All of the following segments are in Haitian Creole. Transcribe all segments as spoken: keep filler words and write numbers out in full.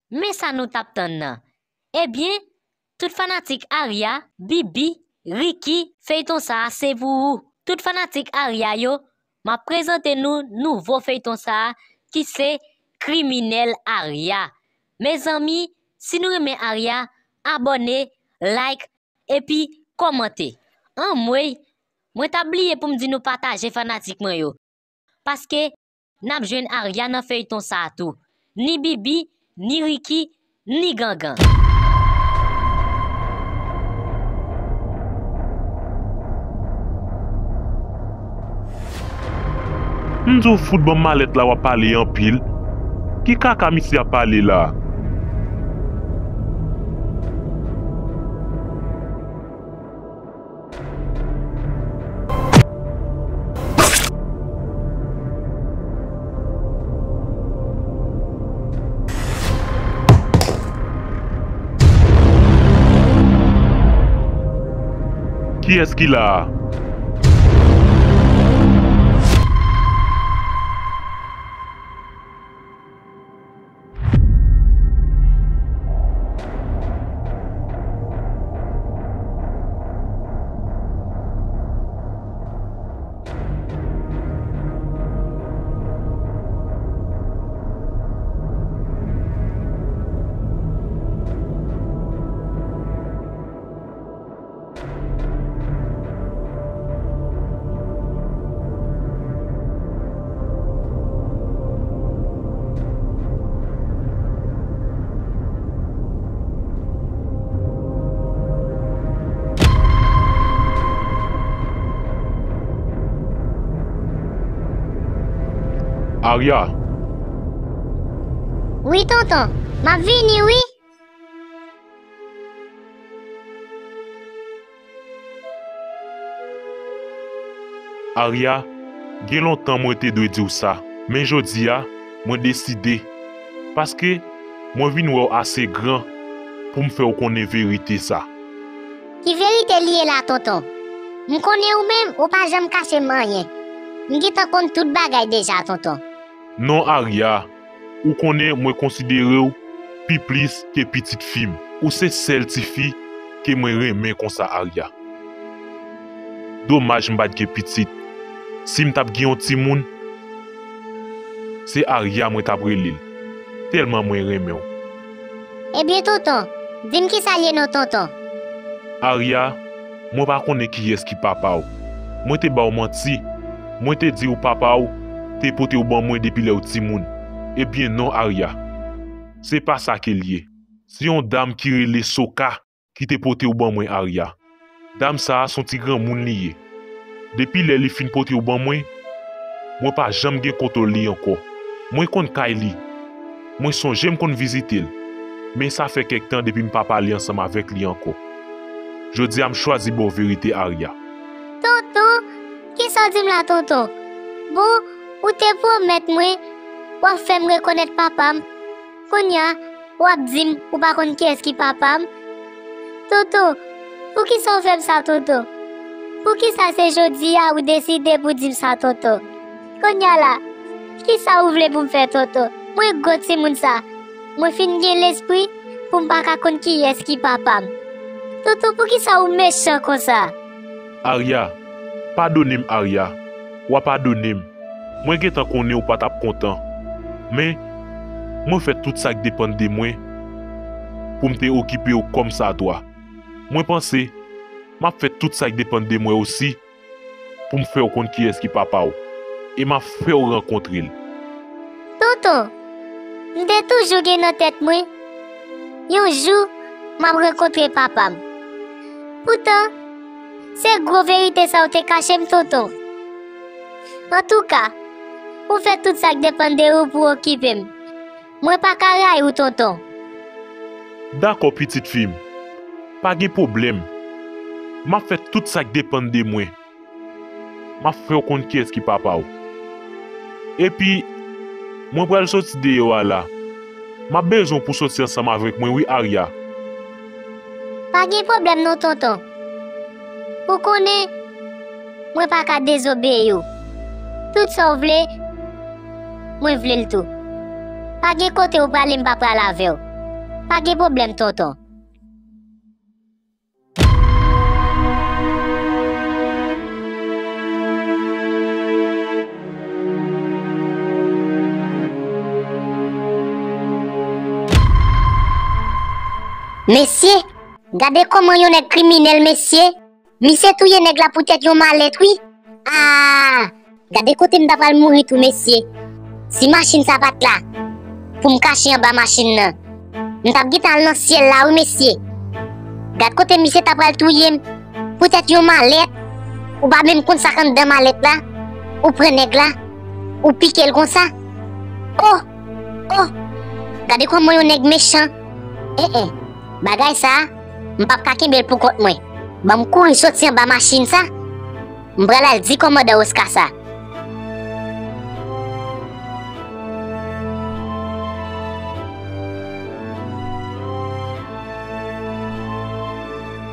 Men sa nou t ap tann nan. Ebyen, tout fanatik Arya, Bibi, Ricky, feyton sa a se pou ou. Tout fanatik Arya yo, m ap prezante nou nouvo feyton sa a ki se Kriminèl Arya. Mezanmi, si nou renmen Arya, abòne, like, epi kòmante. Anmwey, mwen t ap bliye pou m di nou pataje fanatik mwen yo. Paske n ap jwenn Arya nan feyton sa a tou. Ni Bibi, ni Ricky, ni Gangan. M di w fout ban m malèt la w ap pale anpil. Ki kaka misye ap pale la? Kiyès ki la a? Arya. Wi, tonton. M ap vini, wi. Arya, gen lontan mwen te dwe di w sa, men jodi a, mwen deside, paske mwen vin wè w ase gran pou m fè w konnen verite sa. Ki verite li ye la, tonton? M konnen ou menm, ou pa janm kache m anyen. M gentan konn tout bagay deja, tonton. Non, Arya, ou konnen mwen konsidere w pi plis ke pitit fi m. Ou se sèl tifi ke mwen renmen konsa, Arya. Domaj m pa t gen pitit. Si m t ap gen yon timoun, se Arya mwen t ap rele l, tèlman mwen renmen w. Ebyen, tonton, di m kisa l ye non, tonton. Arya, mwen pa konnen kiyès ki papa w. Mwen te ba w manti. Mwen te di w papa w te pote w ban mwen depi lè w timoun. Ebyen non, Arya. Se pa sa ke l ye. Se yon dam ki rele Soka ki te pote w ban mwen, Arya. Dam sa a se yon ti granmoun li ye. Depi lè li fin pote w ban mwen, mwen pa janm gen kontwòl li ankò. Mwen konn kay li. Mwen sonje m konn vizite l. Men sa fè kèk tan depi m pa pale ansanm avèk li ankò. Jodi a m chwazi ba w verite, Arya. Tonton, kisa w di m la, tonton? Bon, ou te pwomèt mwen w ap fè m rekonèt papa m. Kounye a, w ap di m ou pa konn kiyès ki papa m? Tonton, poukisa w fè m sa, tonton? Poukisa se jodi a ou deside pou di m sa, tonton? Kounye a la, kisa ou vle pou m fè, tonton? Mwen gwo timoun sa, mwen fin gen lespri pou m pa ka konn kiyès ki papa m. Tonton, poukisa ou mechan konsa? Arya, padone m, Arya. W a padone m. Mwen gentan konnen w pa t ap kontan. Men, mwen fè tout sa k depann de mwen pou m te okipe w kòmsadwa. Mwen panse, m ap fè tout sa k depann de mwen osi pou m fè w konn kiyès ki papa w. E m ap fè w rankontre l. Tonton, m te toujou gen nan tèt mwen, yon jou, m ap rankontre papa m. Poutan, se gwo verite sa w te kache m, tonton. Antouka, ou fè tout sa k depann de ou pou w okipe m. Mwen pa ka rayi w, tonton. Dakò, pitit fi m. Pa gen pwoblèm. M ap fè tout sa k depann de mwen. M ap fè w konn kiyès ki papa w. Epi, mwen pral soti deyò a la. M ap bezwen w pou soti ansanm avèk mwen, wi, Arya. Pa gen pwoblèm non, tonton. Ou konnen, mwen pa ka dezobeyi w. Tout sa w vle, mwen vle l tou. Pa gen kote ou prale m pa pral avè w. Pa gen pwoblèm, tonton. Mesye, gade kòman yon nèg kriminèl, mesye. Misye touye nèg la poutèt yon malèt, wi. Ah! Gade kote m ta pral mouri tou, mesye. Si machin sa pa t la, pou m kache anba machin nan, m t ap gentan al nan syèl la, wi, mesye. Gad kote misye ta pral touye m. Poutèt yon malèt, ou pa menm konn sa k anndan malèt la, ou pran nèg la, ou pike l konsa. Oh! Oh! Gade kòman yon nèg mechan. En, en, bagay sa a, m p ap ka kenbe l pou kont mwen. Ban m kouri soti anba machin sa. M pral al di kòmandan Oska sa.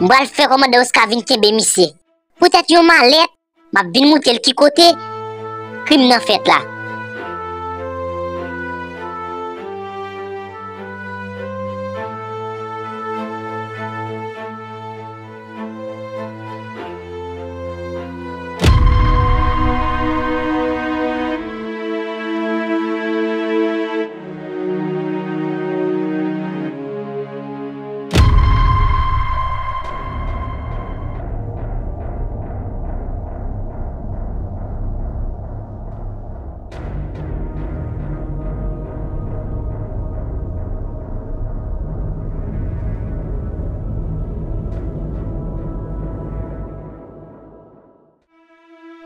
M pral fè kòmandan Oska vin kenbe misye. Poutèt yon malèt, m ap vin montre l ki kote krim nan fèt la.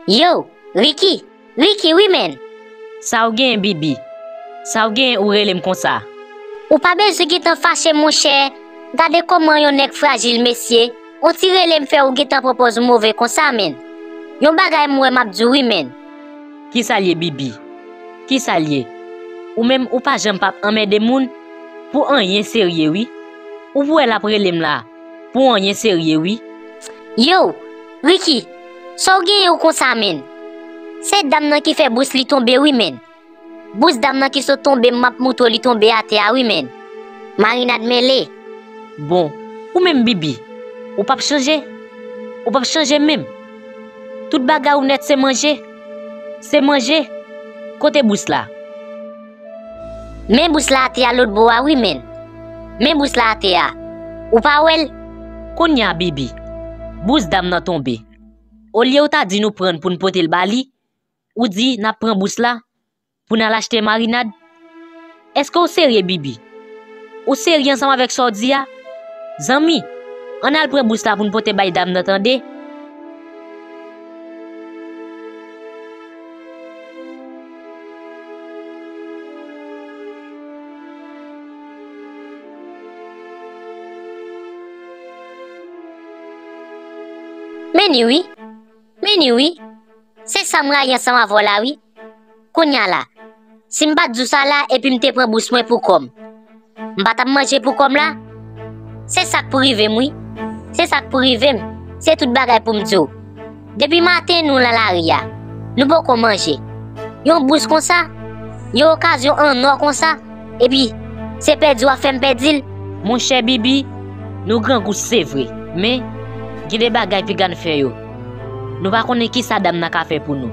Yo, Ricky! Ricky, wi, menn! Sa w genyen, Bibi? Sa w genyen ou rele m konsa? Ou pa bezwen gentan fache, monchè. Gade kòman yon nèg frajil, mesye. On ti rele m fè ou gentan pran pòz ou move konsa, menn. Yon bagay m wè m ap di w, wi, menn. Kisa l ye, Bibi? Kisa l ye? Ou menm, ou pa janm p ap anmède moun pou anyen serye, wi. Ou pou wè l ap rele m la pou anyen serye, wi. Yo, Ricky, sa w genyen w konsa, menn? Se dam nan ki fè bous li tonbe, wi, menn. Bous dam nan ki sot tonbe, m ap moutre w li tonbe atè a, wi, menn. Marinad mele. Bon, ou menm, Bibi, ou p ap chanje? Ou p ap chanje menm? Tout bagay ou nèt se manje. Se manje. Kote bous la? Men bous la atè a lòt bò a, wi, menn. Men bous la atè a. Ou pa wè l? Kounye a, Bibi, bous dam nan tonbe. Olye ou ta di nou pran l pou n pote l ba li, ou di n ap pran bous la pou n al achte marinad. Èske w serye, Bibi? Ou serye ansanm avèk sa w di a? Zanmi, ann al pran bous la pou n pote bay dam nan, tande? Men ni wi. Men ni wi. Se sa m rayi ansanm avè w la wi. Kounye a la, si m pa t di w sa la epi m te pran bous mwen pou kò m, m pa t ap manje pou kò m la? Se sa k pou rive m wi. Se sa k pou rive m. Se tout bagay pou m di w. Depi maten nou nan lari a, nou poko manje. Yon bous konsa, yon okazyon an nò konsa, epi se pèdi w ap fè m pèdi l. Monchè Bibi, nou grangou se vre, men gen de bagay piga n fè yo. Nou pa konnen kisa dam nan ka fè pou nou.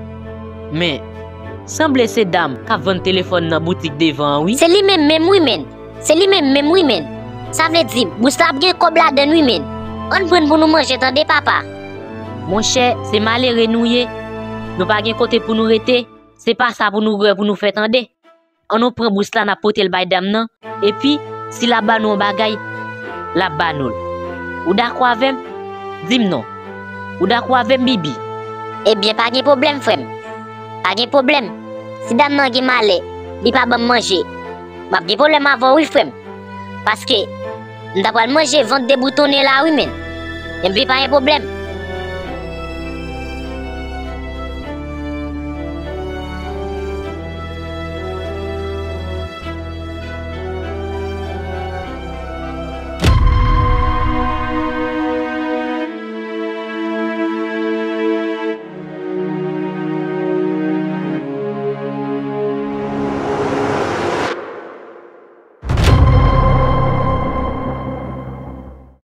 Men, sanble se dam k ap vann telefòn nan boutik devan an wi. Se li menm menm wi menn. Se li menm menm wi menn. Sa vle di, bous la ap gen kòb ladann wi menn. Ann pran l pou nou manje tande papa. Monchè, se malere nou ye. Nou pa gen kote pou nou rete. Se pa sa pou nou gwè pou nou fè tande. Ann nou pran bous la n ap pote l bay dam nan. Epi, si l ap ba nou yon bagay, l ap ba nou l. Ou dakò avè m? Di m non. Ou dakò avè m, Bibi? Ebyen, pa gen pwoblèm, frè m. Pa gen pwoblèm. Si dam nan gen malè, li pa ban m manje, m ap gen pwoblèm avè w wi, frè m. Paske m ta pral manje vant deboutonnen la wi, menn. Ebyen, pa gen pwoblèm.